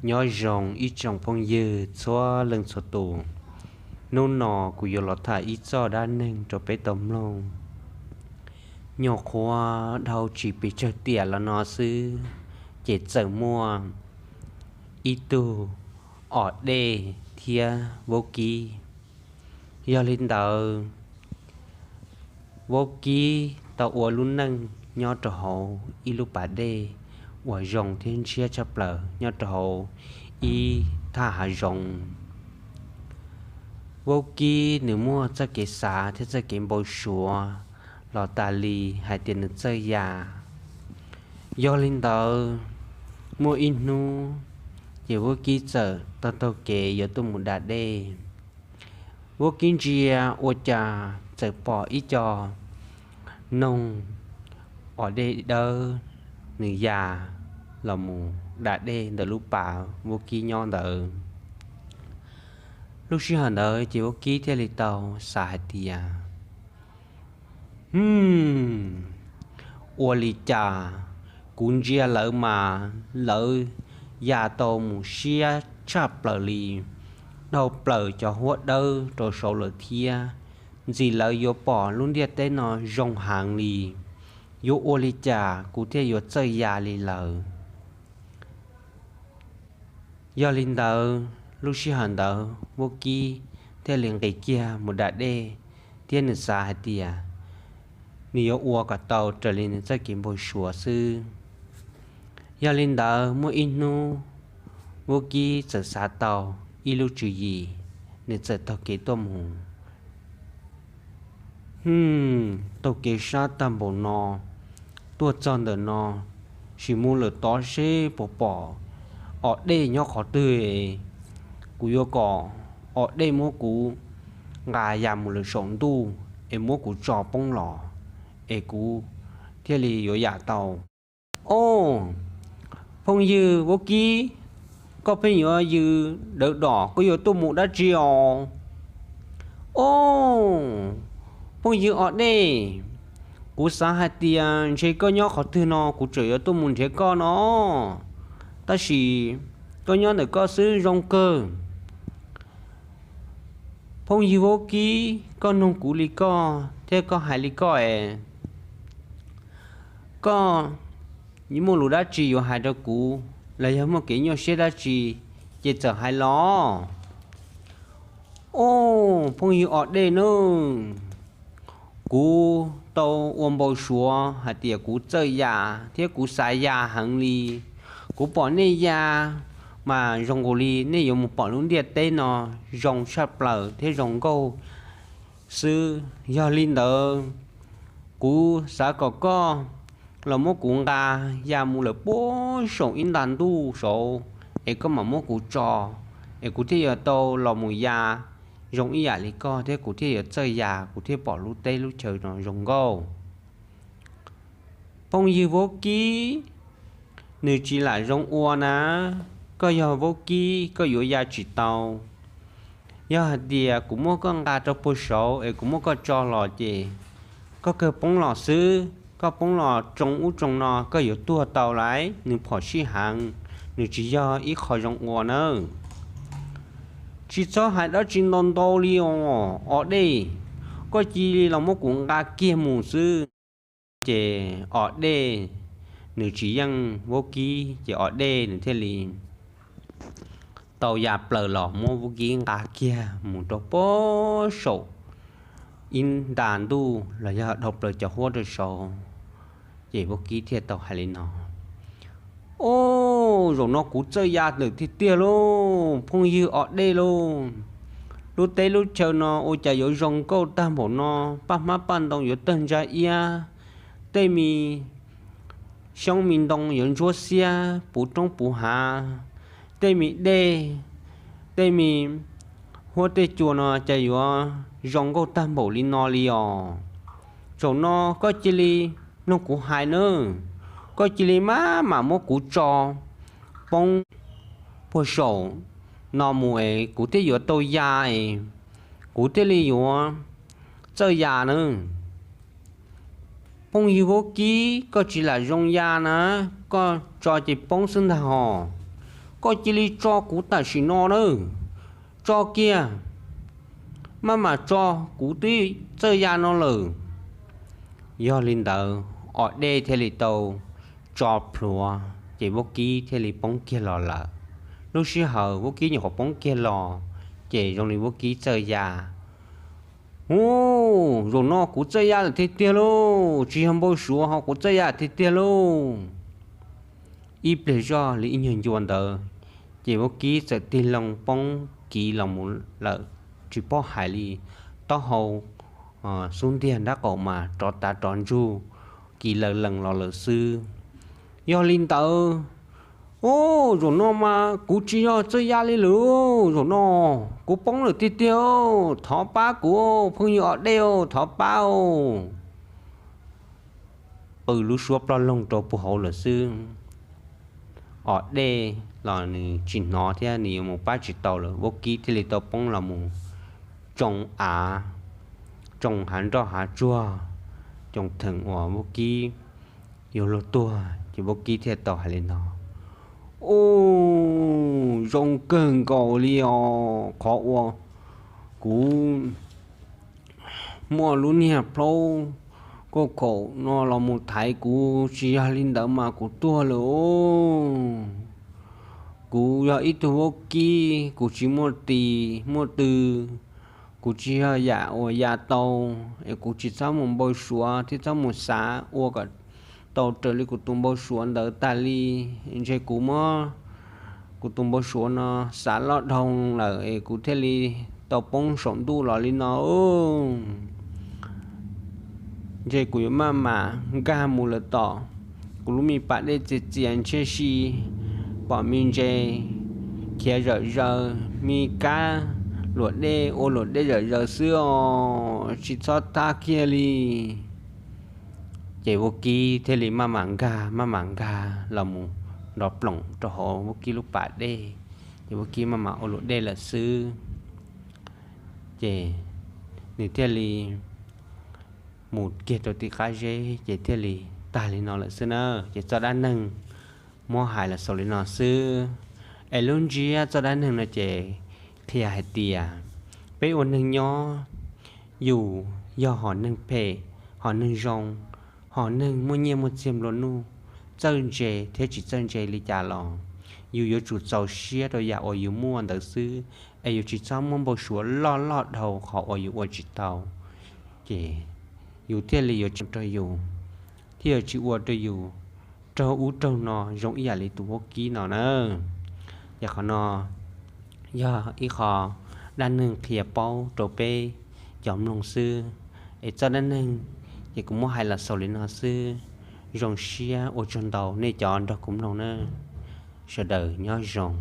Nyob zoo ib tsoom phooj ywg txhua leej txhua tus, hnub no kuv yuav los tham ib txoj dab neeg rau peb tau mloog. Nyuam qhuav dhau tsis pes tsawg tiam los no xwb, ces txawm muaj ib tug Os Dej thiab Vaub Kib. Yog li ntawd, Vaub Kib tau ua lub neej nyob rau hauv ib lub pas dej uas zoo thiab ntshiab tshaj plaws nyob rau hauv ib thaj hav zoov. Vaub Kib nws muaj txoj kev xav thiab txoj kev npau suav los tas li hais tias nws txawj ya. Yog li ntawd, muaj ib hnub, ces Vaub Kib txawm taug taug kev yuav tuaj mus da dej. Vaub Kib ntsia ua cas txawm pom ib co noog os dej dawb nws ya los mus da dej ntawm lub pas Vaub Kib nyob ntawd. Lub sij hawm ntawd ces Vaub Kib thiaj li tau xav hais tias, Hum, ua li cas kuv ntsia lawv mas lawv ya tau mus siab tshaj plaws li, dhau plaws cov huab dawb rau saud lawm thiab. Ntxim lawv yuav pom lub ntiaj teb no zoo heev li, yuav ua li cas kuv thiaj yuav txawj ya li lawv? Yog li ntawd, lub sij hawm ntawd Vaub Kib thiaj li nqis kiag mus da dej, thiab nws xav hais tias nws yuav ua kom tau raws li nws txoj kev npau suav xwb. Yog li ntawd, muaj ib hnub Vaub Kib txawm xav tau ib lub tswv yim, nws txawm taug kev tuaj mus. Hum, taug kev sab tag npaum no tuaj txog ntawm no, sim mus lawm tod seb puas pom os dej nyob qhov twg. Kuv yuav kom os dej muab kuv nqa ya mus lawm saum ntuj es muab kuv tso poob los, es kuv thiaj li yuav yam tau. Ob, phooj ywg Vaub Kib, koj pheej yuav yws dawv dom, koj yuav tuaj mus dab tsi os? Ob, phooj ywg os dej, kuv xav hais tias ntshe koj nyob qhov twg no kuv tseem yuav tuaj mus nrhiav koj no, tab sis koj nyob ntawm koj xwb zoo kawg. Phooj ywg Vaub Kib, koj nug kuv li koj thiab koj hais li koj es, koj muaj lus dab tsi yuav hais rau kuv los yog muaj kev nyuaj siab dab tsi ces txawm hais los. Ob, phooj ywg os dej nawb, kuv tau ua npau suav hais tias kuv txawj ya thiab kuv xav ya heev li. Kuv pom nej ya mas zoo nkaus li nej yuav mus pom lub ntiaj teb no zoo tshaj plaws thiab zoo nkauj xwb. Yog li ntawd, kuv xav kom koj los muab kuv nqa ya mus lawm puag saum ib nta ntuj saud, es koj mam muab kuv tso, es kuv thiaj yuav tau los mus ya zoo ib yam li koj thiab kuv thiaj yuav txawj ya, kuv thiaj pom lub teb lub chaw no zoo nkauj. Phooj ywg Vaub Kib, nws tsis lam zoo ua na, koj yog Vaub Kib koj yuav ya tsis tau. Yog hais tias kuv muab koj nqa rau puag saud es kuv muab koj tso los ces koj kawg poob los xwb, koj poob los tsoo ub tsoo no koj yuav tuag tau lawm. Nws phom sij heev, nws tsis yog ib qho zoo ua nawb. Tsis txhob hais dab tsi ntau ntau li os os dej, koj cia li los muab kuv nqa kiag mus xwb. Ces os dej nws tsis yeej Vaub Kib ces os dej nws thiaj li tau ya plaws los muab Vaub Kib nqa kiag mus rau puag saum ib nta ntuj los yog dhau plaws cov huab rau saud, ces Vaub Kib thiaj tau hais li no: Ob, zaum no kuv txawj ya lawm tiag tiag lauj, phooj ywg os dej lauj. Lub teb lub chaw no ua cas yuav zoo nkauj tag npaum no, paj hmab paj ntoo yuav tawg ntsa iab, tej me xyoob me ntoo yuav ntsuab xiab puv roob puv hav, tej me dej, tej me huab tej cua no cas yuav zoo nkauj tag npaum li no li os. Zaum no koj cia li mloog kuv hais nawb, koj cia li maj mam muab kuv tso poob puag saum no mus es kuv thiaj yuav tau ya es kuv thiaj li yuav txawj ya nawb. Phooj ywg Vaub Kib, koj tsis lam zoo ya na, koj tso ces poob xwb ntag hos. koj cia li tso kuv tam sim no nawb, tso kiag, maj mam tso, kuv twb txawj ya no lawm. Yog li ntawd, o dej thiaj li tau tso plhuav ces vaub kib thiaj li poob kiag los lawm. Lub sij hawm vaub kib nyuam qhuav poob kiag los, ces zoo li vaub kib txawj ya. Ub, zaum no kuv txawj ya lawm tiag tiag lauj, tsis yog npau suav ho, kuv txawj ya tiag tiag lauj. Ib pliag zoj li ib nyuag ncua ntawd, ces vaub kib txawm tig loo poob kiv los mus lawm, tsis paub hais li, taub hau xub ntiag nrab qaum mas rov tav rov ntsug kiv laws lees los lawm xwb. Yog li ntawd, ub, zaum no mas kuv tsis yog txawj ya li lawm, zaum no kuv poob lawm tiag tiag, thov pab kuv, phooj ywg o dej, thov pab. Qw lub suab ploj loog rau puag hauv lawm xwb. O dej los nws tsis hnov thiab nws yuav mus pab tsis tau lawm, vaub kib thiaj li tau poob los mus tsoo av, tsoo hav nroj hav tsuag, tsoo theem uas vaub kib yuav luag tuag, ces vaub kib thiaj tau hais li no: Ub, zoo kawg nkaus li os, qhov uas kuv muaj lub niag plaub kauj khaum no los mus thaiv kuv, tsis yog li ntawd mas kuv tuag lawm os. Kuv yog ib tug vaub kib, kuv tsis muaj tis muaj tw, kuv tsis yog yam uas ya tau, es kuv tsis txhob mus npau suav thiab txhob mus xav ua kom tau raws li kuv tus npau suav ntawd tas li. Ntshe kuv muab kuv tus npau suav no xav loj dhau lawm es kuv thiaj li tau poob saum ntuj los li no. Ntshe kuv yuav maj mam nkag mus lawm tom kuv lub me pas dej txias txias ntshiab si, pom me ntses khiav zom zaws, me kab luam dej ua luam dej zom zaws xwb os, tsis txhob thab kiag li. Ces vaub kib thiaj li maj mam nkag maj mam nkag los mus nrov ploom rau hauv vaub kib lub pas dej, ces vaub kib maj mam ua luam dej lawm xwb. Ces nws thiaj li mus kiag rau tim qab zeb ces thiaj li tag li no lawm xwb na. Ces txoj dab neeg muab hais los xaus li no xwb. Es lub ntsiab txoj dab neeg no ces qhia hais tias peb ua neeg nyob, yus yog hom neeg phem, hom neeg zoo, hom neeg muaj nyiaj muaj txiag nplua nuj, txawj ntse thiab tsis txawj ntse li cas los yus yuav tsum txaus siab rau yam uas yus muaj ntawd xwb, es yus tsis txhob muab npau suav loj loj dhau qhov uas yus ua tsis tau, ces yus thiaj li yuav tsis rau yus, thiaj yuav tsis ua rau yus raug ub raug no zoo ib yam li tus vaub kib no na. Ces qhov no yog ib qho dab neeg qhia paub rau peb cov mloog xwb. Es txoj dab neeg ces kuv muab hais los xaus li no xwb. Zoo siab ua tsaug ntau nej cov nrog kuv mloog na. Sawv daws nyob zoo.